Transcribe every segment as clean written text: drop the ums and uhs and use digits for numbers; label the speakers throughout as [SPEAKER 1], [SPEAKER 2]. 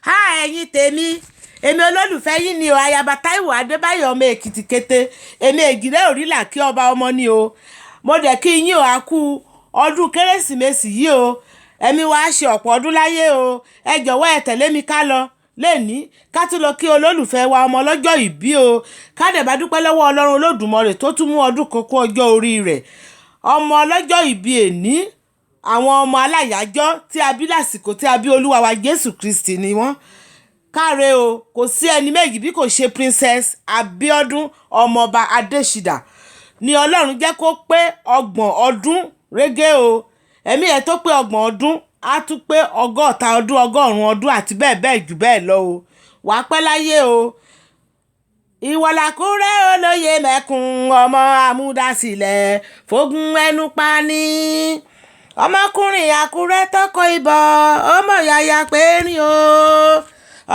[SPEAKER 1] Há, ẹ̀yin tèmi, èmi olólùfẹ́ yín ni o, Ayaba Táíwò Adébáyọ̀, ọmọ Èkìtì kété, èmi èjìrẹ́ òrìlà kí ọba ọmọ ni o. Mo dẹ̀ kí yín o, a kú ọdún Kérésìmesì yìí o. Ẹ̀mí wa á ṣe ọ̀pọ̀ ọdún láyé o. Ẹ jọ̀wọ́, ẹ tẹ̀lé mi ká lọ lẹ́ni, ká tún lọ kí olólùfẹ́ wa, ọmọ ọlọ́jọ́ ìbí o. Ká dẹ̀ bá dúpẹ́ lọ́wọ́ Ọlọ́run Olódùmarè tó tún mú ọdún kan kún ọjọ́ orí rẹ̀. Ọmọ ọlọ́jọ́ ìbí èní, àwọn ọmọ aláyàájọ́ tí a bí lásìkò tí a bí Olúwa wa Jésù Kristi ni wọ́n. Káre o, kò sí ẹni méjì bí kò ṣe Princess Abiodun, Ọmọọba Adésídà ni. Ọlọ́run jẹ́ kó pé 30 ọdún régé o. Ẹ̀mí ẹ̀ tó pé 30 ọdún, á tún pé 60 ọdún, 100 ọdún àti bẹ́ẹ̀ bẹ́ẹ̀ jù bẹ́ẹ̀ lọ o. Wàá pẹ́ láyé o. Ìwọ làkúrẹ́ olóye mẹ́kun, ọmọ amúdásílẹ̀ fógun ẹnu pa ní, ọmọkùnrin Àkúrẹ́ tọkọ ìbọn, ọmọ yàyà pé rìn o.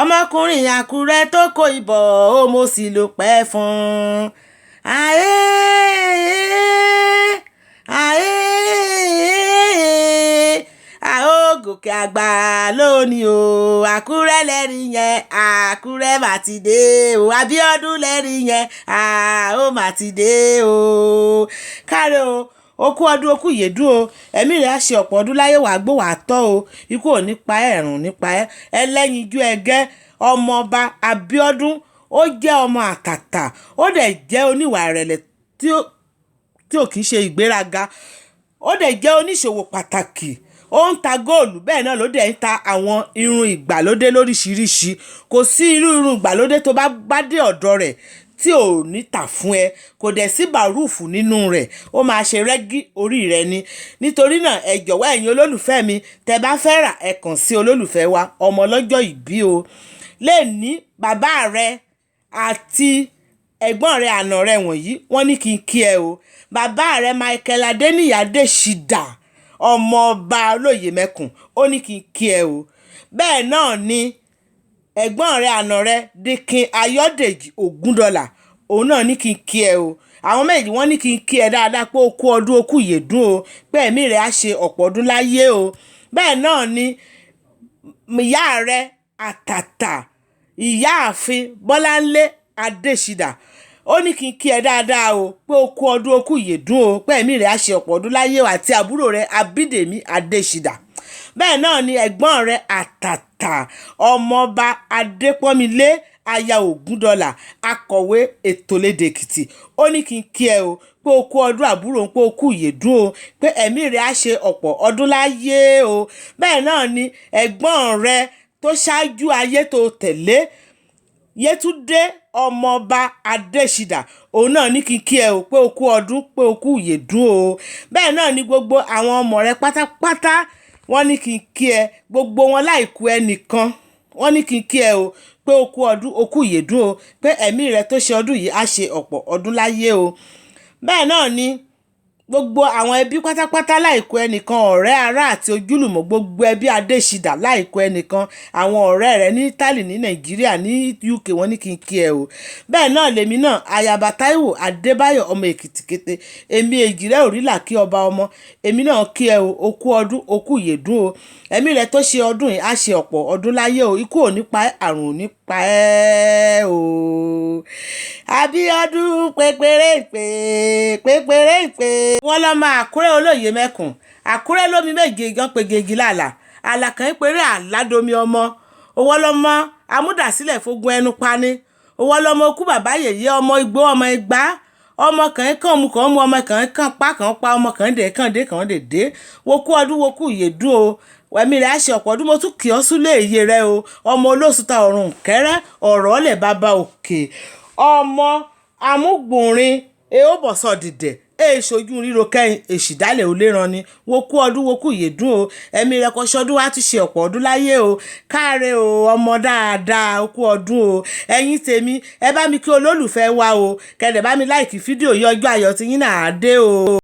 [SPEAKER 1] Ọmọkùnrin Àkúrẹ́ tó kó ìbọn, ó mo sì lò pẹ́ fún àyè àyè. A ó gòkè àgbà lónìí o. Àkúrẹ́ lẹ́rìí yẹn, Àkúrẹ́ mà ti dé o. Abíọ́dún lẹ́rìí yẹn, a ó mà ti dé o. Káre o, okú ọdún, okú ìyèdún o. Ẹ̀mí rẹ̀ á ṣe ọ̀pọ̀ ọdún láyé, wàá gbó, wàá tọ́ o. Ikú ò ní pa ẹ́, ẹ̀rùn ní pa ẹ́. Ẹlẹ́yinjú ẹgẹ́, Ọmọọba Abíọ́dún, ó jẹ́ ọmọ àtàtà, ó dẹ̀ jẹ́ oníwà ìrẹ̀lẹ̀ tí ò kì í ṣe ìgbéraga. Ó dẹ̀ jẹ́ oníṣòwò pàtàkì. Ó ń ta góòlù, bẹ́ẹ̀ náà ló dẹ̀ ń ta àwọn irun ìgbàlódé lóríṣiríṣi. Kò sí irú irun ìgbàlódé tó bá bá dé ọ̀dọ̀ rẹ̀ tí ò ní tà fún ẹ. Kò dẹ̀ sí bàrúfù nínú rẹ̀, ó máa ṣe rẹ́gí orí rẹ ni. Nítorí náà, ẹ jọ̀wọ́, ẹ̀yin olólùfẹ́ mi, tẹ́ bá fẹ́ rà, ẹ kàn sí olólùfẹ́ wa, ọmọ ọlọ́jọ́ ìbí o. Lè ní bàbá rẹ àti ẹ̀gbọ́n rẹ, àna rẹ wọ̀nyí, wọ́n ní kí n kí ẹ o. Bàbá rẹ, Michael Adéníyì Adésídà, Ọmọọba olóyè mẹ́kùn, ó ní kí n kí ẹ o. Bẹ́ẹ̀ náà ni ẹ̀gbọ́n rẹ, àna rẹ, Dikin Ayọ̀dèjì Ògúndọ̀là, òun náà ní kí n kí ẹ o. Àwọn méjì, wọ́n ní kí n kí ẹ dáadáa pé ó kú ọdún, ó kú ìyèdún o, pé ẹ̀mí rẹ̀ á ṣe ọ̀pọ̀ ọdún láyé o. Bẹ́ẹ̀ náà ni ìyá rẹ àtàtà, Ìyáàfin Bọ́láńlé Adésídà, ó ní kí n kí ẹ dáadáa o, pé ó kú ọdún, ó kú ìyèdún o, pé ẹ̀mí rẹ̀ á ṣe ọ̀pọ̀ ọdún láyé o, àti àbúrò rẹ Abídèmí Adésídà. Bẹ́ẹ̀ náà ni ẹ̀gbọ́n rẹ àtàtà, Ọmọọba Adépọ́nmilé, aya Ògúndọ̀là, akọ̀wé ètòlédè Èkìtì, ó ní kí n kí ẹ o, pé o kú ọdún, àbúrò, pé o kú ìyèdún o, pé ẹ̀mí rẹ̀ á ṣe ọ̀pọ̀ ọdún láyé o. Bẹ́ẹ̀ náà ni ẹ̀gbọ́n rẹ tó ṣáájú ayé tó tẹ̀lé, Yétúndé, Ọmọọba Adésídà, òun náà ní kí n kí ẹ o, pé o kú ọdún, pé o kú ìyèdún o. Bẹ́ẹ̀ náà ni gbogbo àwọn ọmọ rẹ pátápátá, wọ́n ní kí n kí ẹ, gbogbo wọn láìkú ẹnìkan. Wọ́n ní kí n kí ẹ o, pé o kú ọdún, o kú ìyèdún o, pé ẹ̀mí rẹ tó ṣe ọdún yìí á ṣe ọ̀pọ̀ ọdún láyé o. Bẹ́ẹ̀ náà ni gbogbo àwọn ẹbí pátápátá láìkú ẹnìkan, ọ̀rẹ́, ará àti ojúlùmọ̀, gbogbo ẹbí Adésídà láìkú ẹnìkan, àwọn ọ̀rẹ́ rẹ ní Italy, ní Nàìjíríà, ní UK, wọ́n ní kí n kí ẹ o. Bẹ́ẹ̀ náà lèmi náà, Ayaba Táíwò Adébáyọ̀, ọmọ Èkìtì kété, èmi èjìrẹ́ òrìlà kí ọba ọmọ, èmi náà kí ẹ o. O kú ọdún, o kú ìyèdún o. Ẹ̀mí rẹ tó ṣe ọdún yìí á ṣe ọ̀pọ̀ ọdún láyé o. Ikú ò ní pa ẹ́, àrùn ò ní pa ẹ́ o. Abíọ́dún pépéré pé pépéré pé wọ́n lọ́ máa Àkúrẹ́ olóye mẹ́kùn, Àkúrẹ́ lómi méje gan pegegi làlà àlàkàn ìpèrè àládomi ọmọ owó lọ́mọ amúdàsílẹ̀ fogun ẹnu pani owó lọ́mọ okú bàbá yèyé, ọmọ igbó, ọmọ igbá, ọmọ kàn kàn mú kàn mú, ọmọ kàn kàn pa kàn pa, ọmọ kàn dé kàn dé kàn dé dé. Wokú ọdún, wokú ìyèdún o. Ẹ̀mí rẹ̀ á ṣe ọ̀pọ̀ ọdún. Mo tún kì ọ́ súlé èyí rẹ o, ọmọ olóṣùta ọ̀run kẹrẹ́ ọ̀rọ̀ ọ̀lẹ̀ bàbá òkè, ọmọ amúgbùnrin èèbọ̀sọ̀ dìdẹ̀ èè ṣojú ríro kẹ́yìn èsì dálẹ̀ ò léran ni. Wo kú ọdún, wo kú ìyèdún o. Ẹ̀mí rẹ̀ kọ́ ṣọdún, wá tún ṣe ọ̀pọ̀ ọdún láyé o. Káre o, ọmọ dáadáa, o kú ọdún o. Ẹ̀yin tèmi, ẹ bá mi kí olólùfẹ́ wa o, kẹ́dẹ̀ bá mi like fídíò yìí. Ọjọ́ ayọ̀ tí yín náà á dé o.